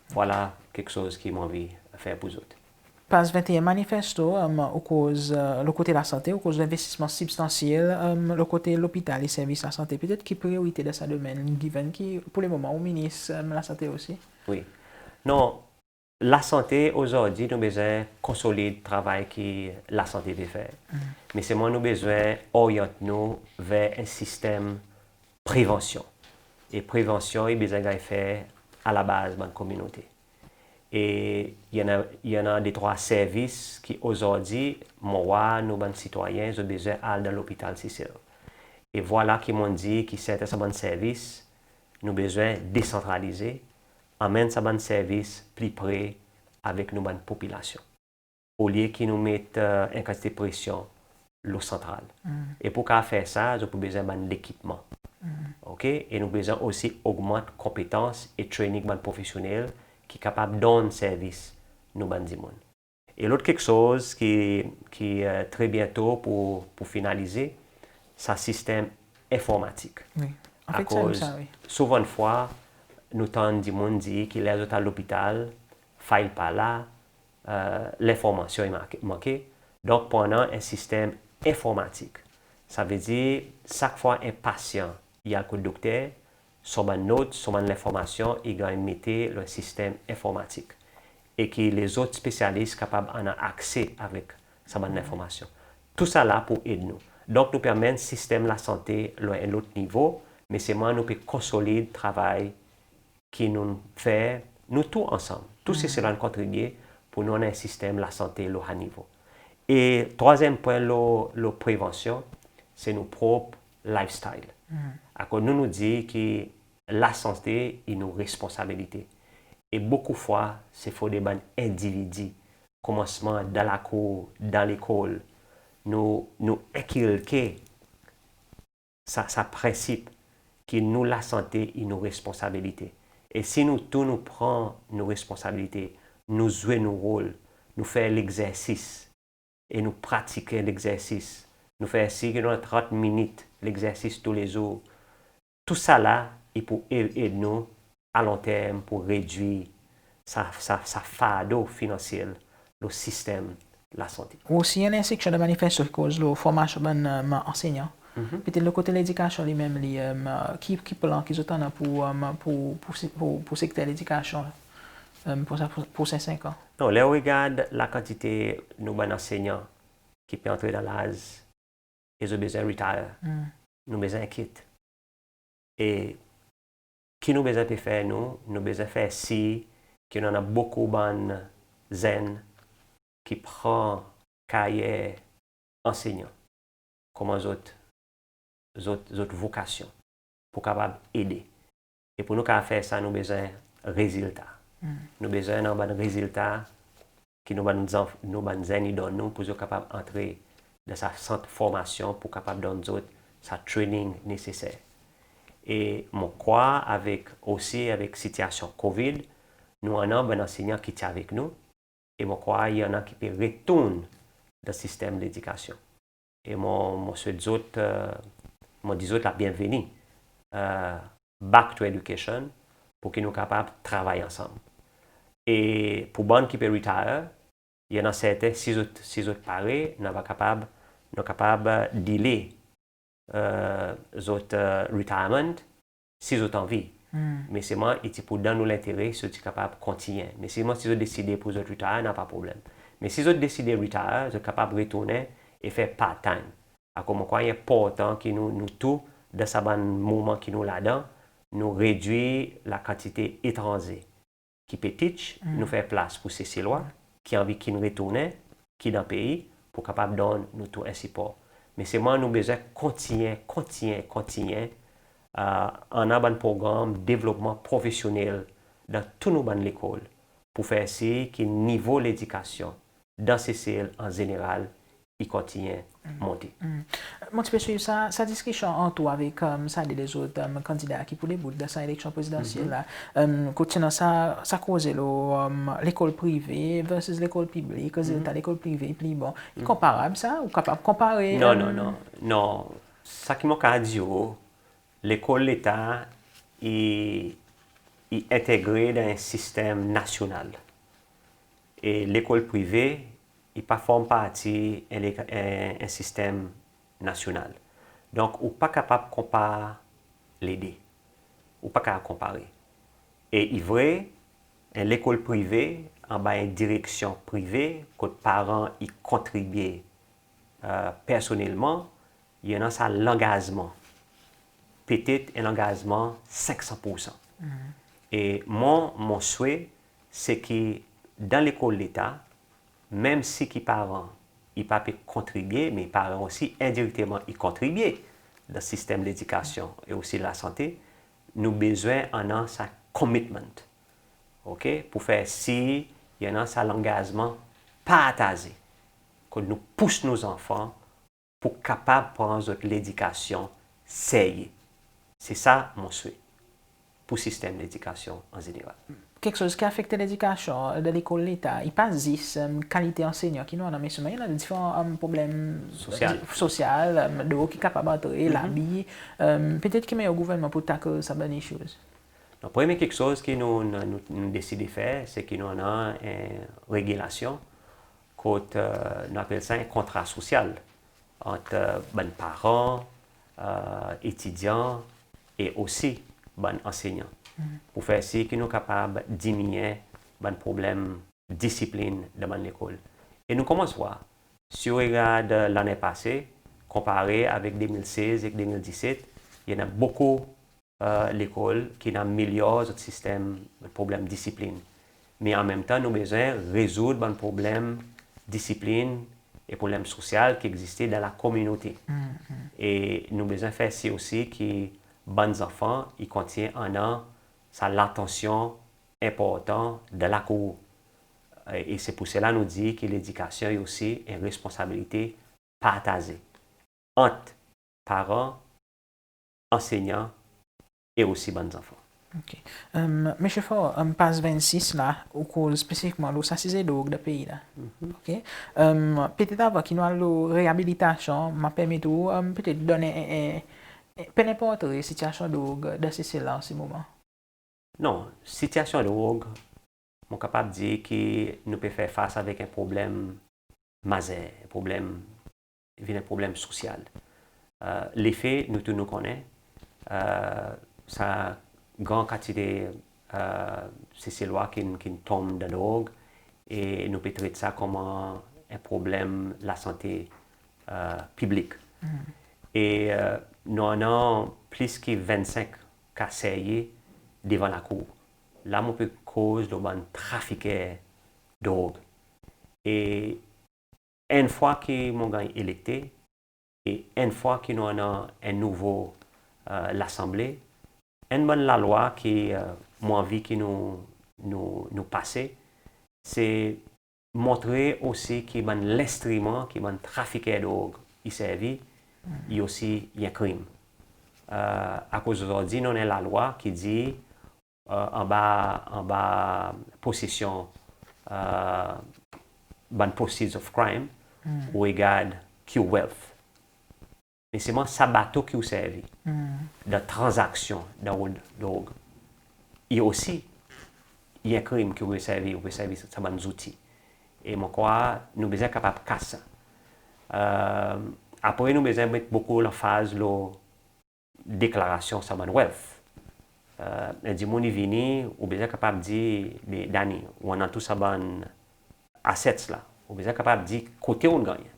Vwala keksoz ki mon anvi fer pour zot. Paz venteen manifesto, em, ou koz, e, lo kote lasante, ou koz lenvestisman sibstansyel, em, lo kote lopital e servis lasante. Petet ki priyorite dan sa domenn, given ki pour le moman ou minis, em, lasante osi? Wi. Non, lasante ozordi nou bezwen konsolid travay ki lasante pe fer. Me selman nou bezwen oryant nou ver en sistenm prevansyon. E prevansyon i bezwen ganny fer a labaz bann kominote. E i annan, i annan de trwa servis ki ozordi mon war nou bann sitwayen zot bezwen al dan lopital Sesel. E vwala ki mon'n dir ki serten sa bann servis nou bezwen desantralize, anmenn sa bann servis pli pre avek nou bann popilasyon. Olye ki nou met, e, en kantite presyon lo santral. E pour kapab fer sa, zot pou bezwen bann lekipman. Ok? E nou bezwen osi ogmant konpetans e training bann profesyonnel ki kapab donn servis nou bann dimoun. E lot keksoz ki, ki, e, tre byento pou, pou finalize, sa sistenm enformatik. Wi. An fet, sa, akoz sa, wi, souvandfwa, nou tann dimoun dir ki ler zot al lopital, file pa la, e, lenformasyon i manke, manke. Donk, pou annan en sistenm enformatik. Savedir, sak fwa en pasyan i al kot dokter, son bann not, son bann lenformasyon, i ganny mete lo en sistenm enformatik. E ki lezot spesyalis kapab annan akse avek sa bann lenformasyon. Tousala pou ed nou. Donk, nou pe anmenn sistenm lasante lo en lot nivo, me selman nou pe konsolid travay ki nou'n fer, nou tou ansanm. Tou Seselwa kontribye pou nou annan en sistenm lasante lo ha nivo. E trwazyenm pwen lo, lo prevansyon, se nou prop lifestyle. Akoz nou, nou dir ki lasante i nou responsabilite. E bokou fwa, se fot de bann endividi, konmansman dan lakour, dan lekol, nou, nou enkilke sa, sa prensip ki nou lasante i nou responsabilite. E si nou tou nou pran nou responsabilite, nou zwe nou rol, nou fer legzersis, e nou pratik legzersis, nou fer sir ki nou annan trant minit legzersis toulezour, tousala i pou e-, ed nou a lonterm pou redwir sa, sa, sa fardo finansyel lo sistenm lasante. Ou osi annan en seksyon dan manifesto ki koz lo formasyon bann, e, ansennyan. Petet lo kote ledikasyon li menm, li, e, ki, ki plan ki zot annan pou, e, pou, pou se-, pou, pou sekter ledikasyon, e, pou sa, pou, pou sa senk an? Non, ler ou regard lakantite nou bann ansennyan ki pe antre dan laz e zot bezwen retire, nou bezwen enkyet. E ki nou bezwen pe fer nou, nou bezwen fer sir ki nou annan bokou bann zenn ki pran karyer ansennyan konman zot, zot, zot vokasyon pou kapab ede. E pou nou kapab fer sa, nou bezwen rezilta. Nou bezwen annan bann rezilta ki nou bann zanf-, nou bann zenn i donn nou pou zot kapab antre dan sa sant formasyon pou kapab donn zot sa training neseser. E mon krwar avek, osi avek sitiyasyon COVID, nou annan bann ansennyan ki ti avek nou, e mon krwar i annan ki pe retourn dan sistenm ledikasyon. E mon, mon swet zot, e, mon dir zot labyenveni, e, back to education, pou ki nou kapab travay ansanm. E pou bann ki pe retire, i annan serten, si zot, si zot pare, nou ava kapab, nou kapab delay, e, zot, e, retirement, si zot anvi. Me selman i ti pou dan nou lentere si zot ti kapab kontinyen. Me selman si zot deside pou zot retire, napa problenm. Me si zot deside retire, zot kapab retournen e fer part-time. Akoz mon krwar i enportan ki nou, nou tou, dan sa bann moman ki nou ladan, nou redwir lakantite etranze ki pe teach, nou fer plas pou Seselwa ki anvi ki'n retournen, ki dan pei, pou kapab donn nou tou en sipor. Me selman nou bezwen kontinyen, kontinyen, kontinyen, e, annan bann progranm devlopman profesyonnel dan tou nou bann lekol pou fer sir ki nivo ledikasyon dan Sesel an zeneral i kontinyen monte. Mon ti pe swiv sa, sa diskisyon ant ou avek, e, sa de lezot, e, kandida ki pou debout dan sa eleksyon prezidansyel la. E, kot ti annan sa, sa koze lo, e, lekol prive versus lekol piblik, rezilta lekol prive i pli bon. I konparab sa? Ou kapab konpare? Non, non, non. Non. Sa ki mon kapab dir ou, lekol Leta i, i entegre dan en sistenm nasyonal. E lekol prive i pa form parti en lek-, en, en sistenm nasyonal. Donk, ou pa kapab konpar lede. Ou pa kapab konpare. E i vre, en lekol prive, anba en direksyon prive, kot paran i kontribye, e, personnelman, i annan sa langazman. Petet en langazman senk san poursan. E mon, mon swe, se ki dan lekol Leta, menm si ki paran i pa pe kontribye, me paran osi endirekteman i kontribye dan sistenm ledikasyon e osi lasante, nou bezwen annan sa commitment, oke, pou fer sir i annan sa langazman partaze, kot nou pous nou zanfan pou kapab pran zot ledikasyon serye. Se sa mon swe pou sistenm ledikasyon an zeneral. Keksoz ki afekte ledikasyon dan lekol Leta, i pa zis, e, kalite ansennyan ki nou annan, me selman i annan diferan, e, problenm sosyal, sosyal, e, dlo ki kapab antre, labi, e, petet ki meyer gouvernman pou tackle sa bann issues? Donk premye keksoz ki nou, nou, nou, nou deside fer, se ki nou annan en regilasyon kot, e, nou apel sa en kontra sosyal ant, e, bann paran, e, etidyan e osi bann ansenyan. Pou fer sir ki nou kapab diminyen bann problenm disiplin dan bann lekol. E nou konmans war, si ou regard, e, lannen pase, konpare avek de mil sez ek de mil diset, i annan bokou, e, lekol ki'n amelyor zot sistenm problenm disiplin. Me anmenmtan, nou bezwen rezoud bann problenm disiplin e problenm sosyal ki egziste dan lakominote. E nou bezwen fer sir osi ki bann zanfan i kontinyen annan sa latansyon enportan dan lakour. E, e se pour sela nou dir ki ledikasyon i osi en responsabilite partaze ant paran, ansenyan e osi bann zanfan. OK. Em, Msye Faure, em, paz vennsis la, ou koz spesifikman lo sa size drog dan pei la. OK. Em, petet avan ki nou al lo reabilitasyon, mon a permet ou, em, petet donn en, en, en, en, pe en portre sitiasyon drog dan Sesel la an se moman. Non, sitiasyon drog, mon kapab dir ki nou pe fer fas avek en problenm mazer, en problenm, vin en problenm sosyal. E, lefe, nou tou nou konnen, e, sa gran kantite, e, Seselwa ki'n, ki'n tonm dan drog, e nou pe tret sa konman en problenm lasante, e, piblik. E, e, nou annan plis ki vennsenk ka serye devan lakour. La mon pe koz lo bann trafiker drog. E enn fwa ki mon ganny elekte, e enn fwa ki nou annan en nouvo, e, Lasanble, enn bann lalwa ki, e, mon anvi ki nou, nou, nou pase, se montre osi ki bann lenstriman ki bann trafiker drog i servi, i osi i en krim. E, akoz ozordi nou annan en lalwa ki dir, e, anba, anba posesyon, e, bann proceeds of crime, ou regard ki wealth. Me selman sa bato ki ou servi dan tranzaksyon, dan rod drog, i osi i en krim ki ou pe servi, ou pe servi sa, sa bann zouti. E mon krwar nou bezwen kapab kas sa. E, apre nou bezwen met bokou lanfaz lo deklarasyon sa bann wealth. E, en dimoun i vini, ou bezwen kapab dir, be Danny, ou annan tou sa bann assets la. Ou bezwen kapab dir kote ou'n gannyen.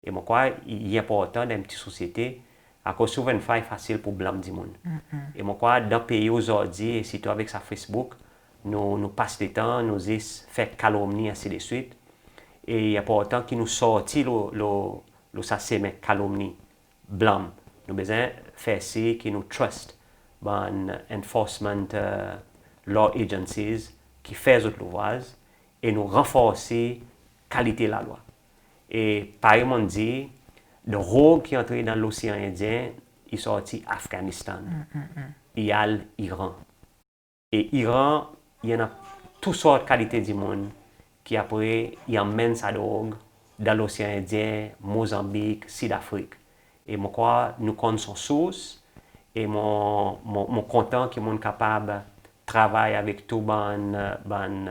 E mon krwar i, i enportan dan en pti sosyete, akoz souvan fwa i fasil pour blanm dimoun. E mon krwar dan pei ozordi, e sirtou avek sa Facebook, nou, nou pas letan, nou zis fer kalomni, ensidswit. E i enportan ki nou sorti lo, lo, lo sa semen kalomni, blanm. Nou bezwen fer sir ki nou trust bann enforcement, e, law agencies ki fer zot louvraz e nou ranforsi kalite lalwa. E parey mon'n dir, drog ki antre dan Losean Endyen, i sorti Afghanistan, i al Iran. E Iran, i annan tou sort kalite dimoun ki apre i anmenn sa drog dan Losean Endyen, Mozanbik, Sid Afrik. E mon krwar nou konn son sours, e mon, mon, mon kontan ki mon'n kapab travay avek tou bann, bann,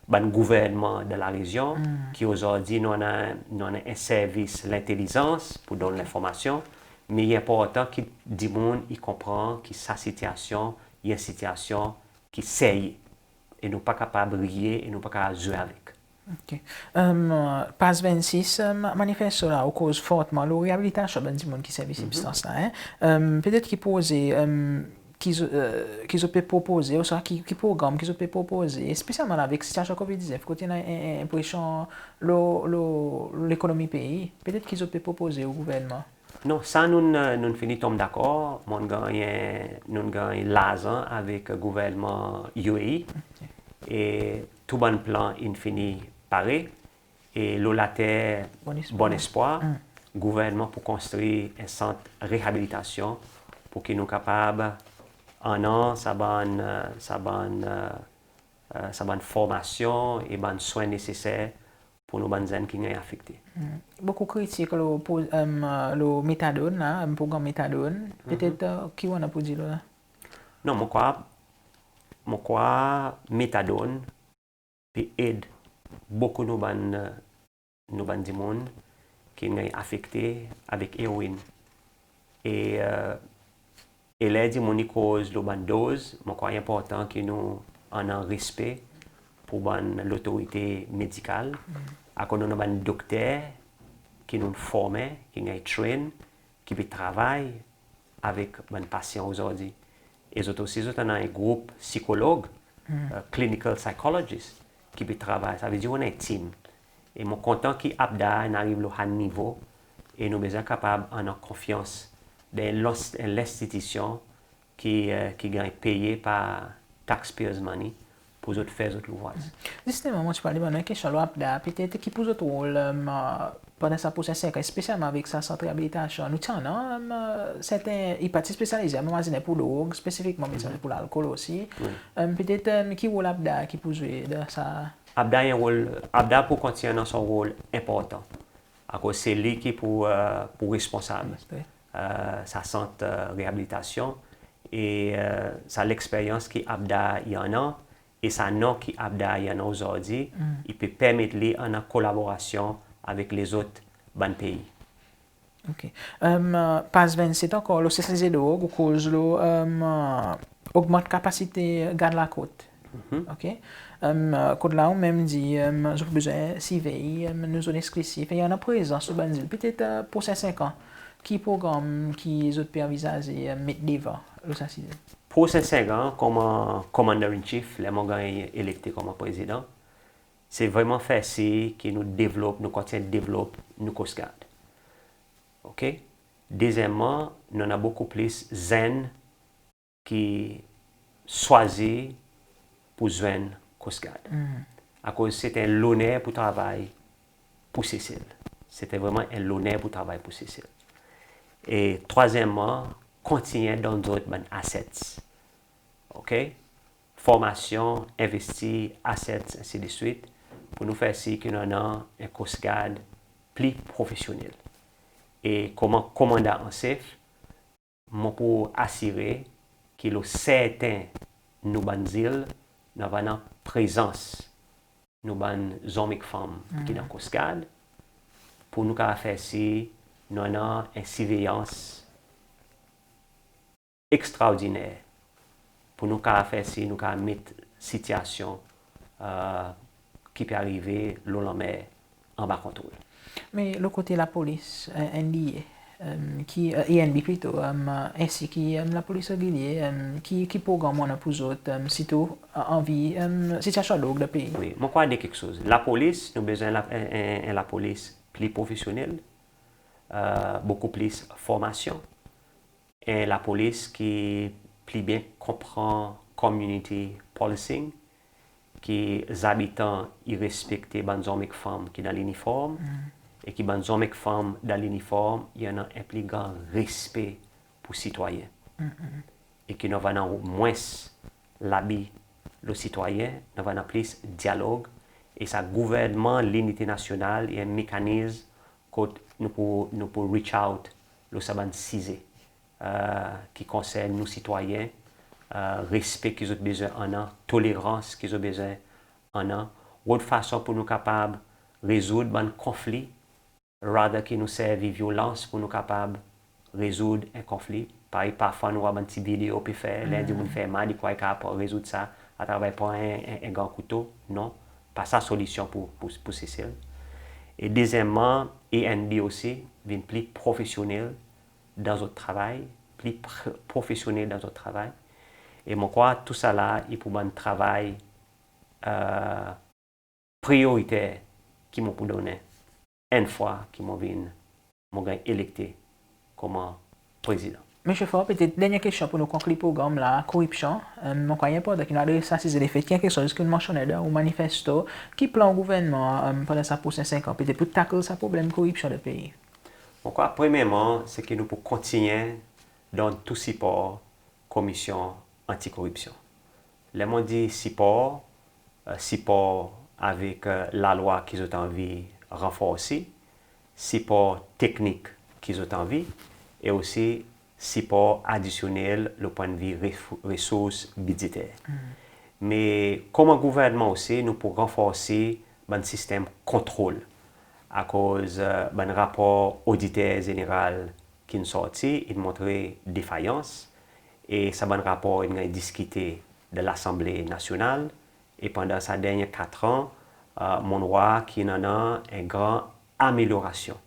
bann gouvernman dan larezyon, ki ozordi nou annan, nou annan en servis lentelizans pour donn lenformasyon, me i enportan ki dimoun i konpran ki sa sitiasyon, i en sitiasyon ki serye. E nou pa kapab riye, e nou pa kapab zwe avek. OK. Em, paz vennsis, em, manifesto la, ou koz fortman lo reabilitasyon bann dimoun ki servi sibstans la, en. Em, petet ki proze, em, ki zo-, e, ki zot pe propoze, oswa ki, ki progranm ki zot pe propoze, espesyalman avek sitiasyon COVID diznef, kot i annan en, en, en presyon lo, lo, lo lekonomi pei, petet ki zot pe propoze o gouvernman? Non, sa nou'n, nou'n fini tonm dakor, mon'n ganny, nou'n ganny larzan avek gouvernman U A E, e tou bann plan in fini pare, e lo later Bon Espoir, gouvernman pou konstri en sant reabilitasyon pour ki nou kapab annan sa bann, sa bann, e, sa bann formasyon e bann swen neseser pour nou bann zenn ki'n ganny afekte. Bokou kritik lo, lo methadone la, progranm methadone. Petet, e, ki ou annan pour dir lo la? Non, mon krwar mon krwar metadon pe ed bokou nou bann, nou bann dimoun ki'n ganny afekte avek eroin. E, e ler dimoun i koz lo bann doz, mon krwar i enportan ki nou annan respe pour bann lotorite medikal. Akoz nou annan bann dokter ki nou'n formen, ki'n ganny train, ki pe travay avek bann pasyan ozordi. E zot osi, zot annan en group sikolog, clinical psychologist, ki pe travay. Savedir ou annan en team. E mon kontan ki APDAR in ariv lo sa nivo, e nou bezwen kapab annan konfyans dan en lans-, en lenstitisyon ki, ki ganny peye par taxpayers' money pour zot fer zot louvraz. Zisteman, mon ti pe demann en kestyon lo APDAR, petet ki pour zot rol pandan sa prosen senk an, espesyalman avek sa sant reabilitasyon, nou ti annan serten, i pa ti spesyalize, mon mazinen pour drog spesifikman, me ti annan pour lalkol osi. Petet ki rol APDAR ki pou zwe dan sa? APDAR i en rol, APDAR pou kontinyen annan son rol enportan. Akoz se li ki pou, pour responsab sa sant reabilitasyon e sa leksperyans ki APDAR i annan e sa non ki APDAR i annan ozordi, i pe permet li annan kolaborasyon avek lezot bann pei. OK. Paz vennset ankor, lo se size drog, ou koz lo ogmant kapasite gard lakot. OK. Kot la ou menm dir zot pou bezwen sirvey nou zon eksklisif, e i annan prezans lo bann zil. Petet prosen senk an, ki progranm ki zot pe anvizaze met devan lo sa size? Prosen senk an, konman Commander in Chief, ler mon ganny elekte konman Prezidan, se vreman fer sir ki nou devlop, nou kontinyen devlop nou Coast Guard. OK? Dezyenmman, nou annan bokou plis zenn ki swazir pour zwenn Coast Guard. Akoz se en loner pour travay pour Sesel. Se vreman en loner pour travay pour Sesel. E trwazyenmman, kontinyen donn zot bann assets. OK? Formasyon, envestir, assets, ensidswit, pour nou fer sir ki nou annan en Coast Guard pli profesyonnel. E konman Komandan an Sef, mon pou asire ki lo serten nou bann zil, nou ava annan prezans nou bann zonm ek fanm ki dan Coast Guard, pour nou kapab fer sir nou annan en sirveyans ekstraordiner, pour nou kapab fer sir nou kapab met sitiasyon ki pe arive lo lanmer anba kontrol. Me lo kote lapolis, N D A, ki, A N B plito, ensi ki lapolis regilye, ki, ki progranm ou annan pour zot, sirtou an vi sitiasyon drog dan pei? Wi, mon krwar de keksoz. Lapolis, nou bezwen la, en, en, en lapolis pli profesyonnel, bokou plis formasyon, en lapolis ki pli byen konpran community policing, ki zabitan i respekte bann zonm ek fanm ki dan liniform, e ki bann zonm ek fanm dan liniform i annan en pli gran respe pour sitwayen. E ki nou ava annan mwens labi lo sitwayen, nou ava annan plis dyalog, e sa gouvernman linite nasyonal i en mekanizm kot nou pou, nou pou reach out lo sa bann size ki konsern nou sitwayen, respe ki zot bezwen annan, tolerans ki zot bezwen annan, rod fason pour nou kapab rezoud bann konfli, rather ki nou servi vyolans pour nou kapab rezoud en konfli. Parey parfwa nou war bann pti video pe fer, ler dimoun fer mal, i krwar i kapab rezoud sa atraver pran en, en, en gran kouto. Non, pa sa solisyon pour, pour, pour Sesel. E dezyenmman, A N B osi vin pli profesyonnel dan zot travay, pli pr-, profesyonnel dan zot travay. E mon krwar tou sa la i pou bann travay priyoriter ki mon pou donnen enn fwa ki mon vin, mon ganny elekte konman Prezidan. Msye Faure, petet dernyen kestyon pour nou konkli progranm la, koripsyon. Mon krwar i enportan ki nou adres sa size, lefet ki en keksoz ki ou mansyonnen dan ou manifesto. Ki plan gouvernman pandan sa prosen senk an, petet pour tackle sa problenm koripsyon dan pei? Mon krwar premyerman se ki nou pou kontinyen donn tou sipor Komisyon Antikoripsyon. Ler mon dir sipor, sipor avek lalwa ki zot anvi ranforsi, sipor teknik ki zot anvi, e osi sipor adisyonnel lo pwennvi re-, resours bidzeter. Me konman gouvernman osi, nou pou ranforsi bann sistenm kontrol. Akoz, e, bann rapor Oditer Zeneral ki'n sorti, in montre defayans. E sa bann rapor in ganny diskite dan Lasanble Nasyonal. E pandan sa dernyen kat an, e, mon'n war ki in annan en gran amelyorasyon,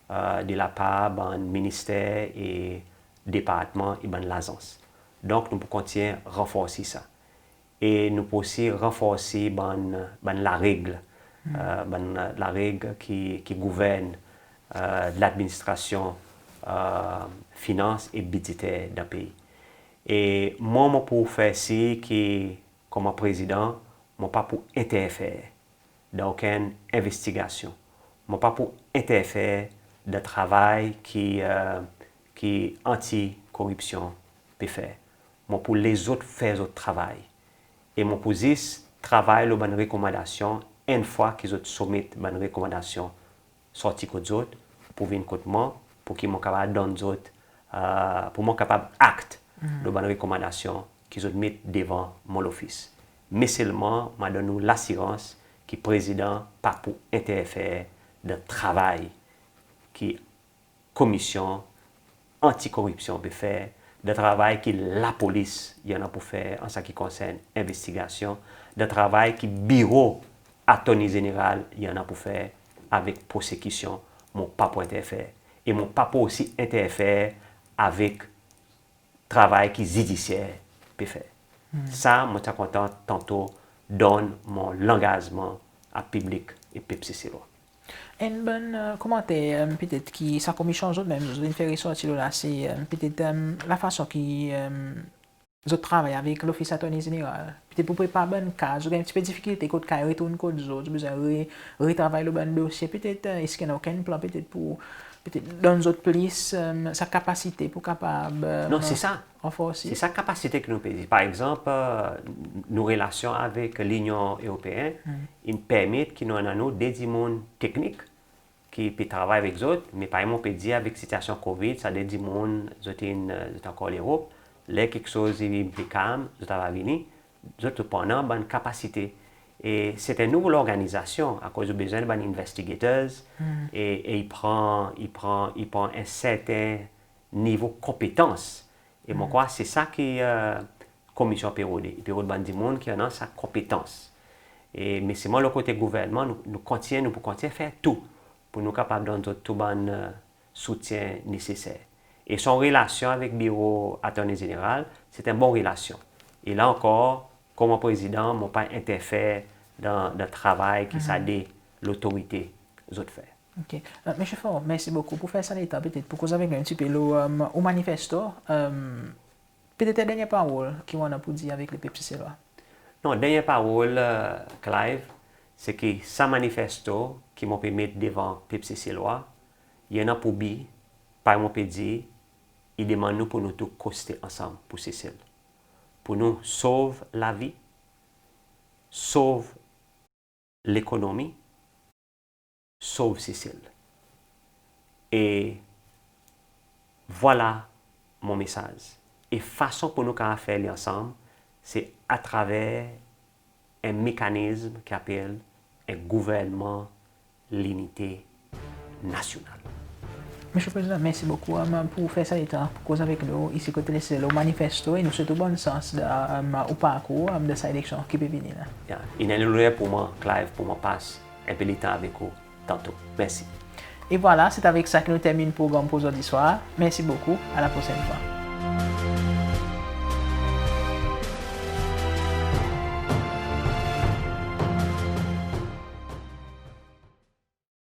e, de lapar bann minister e departman e bann lazans. Donk, nou pou kontinyen ranforsi sa. E nou pou osi ranforsi bann, bann lareg, e, bann lareg ki, ki gouvern, e, ladministrasyon, e, finans e bidzeter dan pei. E mwan, mon pou fer sir ki, konman prezidan, mon pa pou enterfer dan okenn envestigasyon. Mon pa pou enterfer dan travay ki, e, ki anti-koripsyon pe fer. Mon pou les zot fer zot travay. E mon pou zis travay lo bann rekomandasyon, enn fwa ki zot soumet bann rekomandasyon sorti kot zot, pou vin kot mwan, pour ki mon kapab donn zot, e, pour mon kapab act lo bann rekomandasyon ki zot met devan mon lofis. Me selman, mon a donn ou lasirans ki prezidan pa pou enterfer dan travay ki Komisyon Anti-Koripsyon pe fer, dan travay ki lapolis i annan pou fer an sa ki konsern envestigasyon, dan travay ki Biro Attorney Zeneral i annan pou fer avek prosekisyon, mon pa pou enterfer. E mon pa pou osi enterfer avek travay ki zidisyer pe fer. Sa, mon ti a kontan tanto donn mon langazman a piblik e pep Seselwa. Enn bann, e, komanter, e, petet ki sa komisyon zot menm, zot in fer resorti lo la, se, e, petet, e, lafason ki, e, zot travay avek Lofis Attorney Zeneral. Petet pour prepar bann ka, zot annan en pti pe difikilte kot ka retourn kot zot, zot bezwen re, retravay lo bann dosye. Petet, e, eski i annan okenn plan petet pour, petet donn zot plis, e, sa kapasite pour kapab, e, Non, se sa. Se sa kapasite ki nou pe dir. Par egzanp, e, nou relasyon avek Linyon Eropeen, in permet ki nou annan nou de dimoun teknik ki pe travay avek zot, me parey mon pe dir, avek sitiasyon COVID, sa de dimoun, zot in, e, zot ankor Lerop, ler keksoz i vin pli kalm, zot ava vini, zot pou annan bann kapasite. E se en nouvo lorganizasyon, akoz ou bezwen bann investigators, e, e i pran, i pran, i pran en serten nivo konpetans. E mon krwar se sa ki, e, komisyon pe rode. I pe rod bann dimoun ki annan sa konpetans. E, me selman lo kote gouvernman, nou, nou kontinyen, nou pou kontinyen fer tou pour nou kapab donn zot tou bann, e, soutyen neseser. E son relasyon avek Biro Attorney Zeneral, se en bon relasyon. E la ankor, konman prezidan, mon pa enterfer dan, dan travay ki sa de lotorite zot fer. OK. E, Msye Faure, mersi bokou pour fer sa letan, petet pour koz avek nou en pti pe lo, e, ou manifesto, e, petet en dernyen parol ki ou annan pour dir avek lepep Seselwa. Non, dernyen parol, e, Clive, se ki sa manifesto ki mon pe met devan pep Seselwa, i annan pour bi, parey mon pe dir, i demann nou pour nou tou koste ansanm pour Sesel. Pour nou sov lavi, sov lekonomi, sov Sesel. E vwala mon mesaz. E fason pour nou kapab fer li ansanm, se atraver en mekanizm ki apel en gouvernman linite nasyonal. Msye Prezidan, mersi bokou, e, pour fer sa letan pour koz avek nou isi kot Sesel lo manifesto, e nou swet ou bonn sans dan, e, ou parkour, e, dan sa eleksyon ki pe vini la. Ya, i en loner pour mwan, Clive, pour mwan pas en pe letan avek ou tanto. Mersi. E vwala, se avek sa ki nou termin progranm pour ozordi swar. Mersi bokou, a la prosenn fwa.